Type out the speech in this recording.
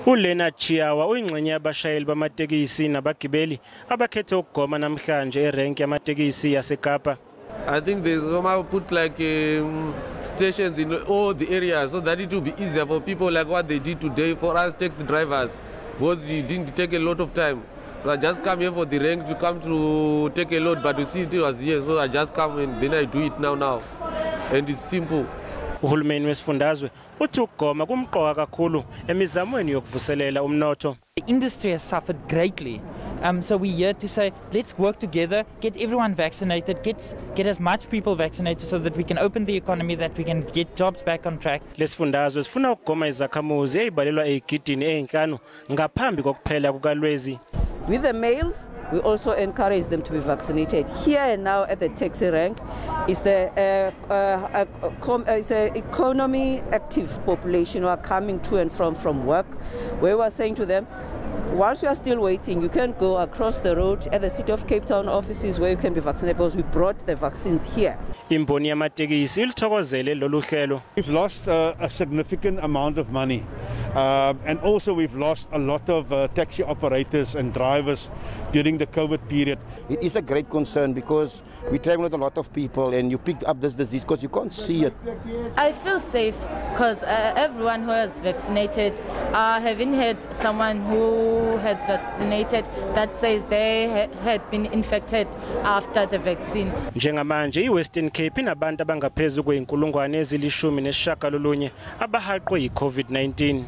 Ulena Chiawa uyingxenye yabashayeli bamatekisi nabagibeli abakhethe ukugoma namhlanje erenki yamatekisi yase Kapa. I think they somehow put like stations in all the areas so that it will be easier for people like what they did today for us taxi drivers, because it didn't take a lot of time. So I just come here for the rank to come to take a load, but you see it was here, so I just come and then I do it now. And it's simple. Uhulumeni Lesifundazwe uthi ukugoma kumqoka kakhulu emizamweni yokuvuselela umnotho. The industry has suffered greatly. So we're here to say, let's work together, get everyone vaccinated, get as much people vaccinated so that we can open the economy, that we can get jobs back on track. Lesifundazwe sifuna ukugoma izakhamuzi ezibalelwa eyigidini ey'nhlanu ngaphambi kokuphela kukaLwezi. With the males, we also encourage them to be vaccinated. Here and now at the taxi rank is the it's an economy active population who are coming to and from work. We were saying to them, whilst you are still waiting, you can go across the road at the City of Cape Town offices where you can be vaccinated, because we brought the vaccines here. Imboni yamatekisi ilithokozele lolu hlelo. We've lost a significant amount of money. And also we've lost a lot of taxi operators and drivers during the COVID period. It is a great concern because we travel with a lot of people and you pick up this disease because you can't see it. I feel safe because everyone who has vaccinated, having had someone who has vaccinated that says they had been infected after the vaccine. Njengamanje iWestern Cape inabantu abangaphezu kwe-1,019 abahaqwe yi-COVID-19.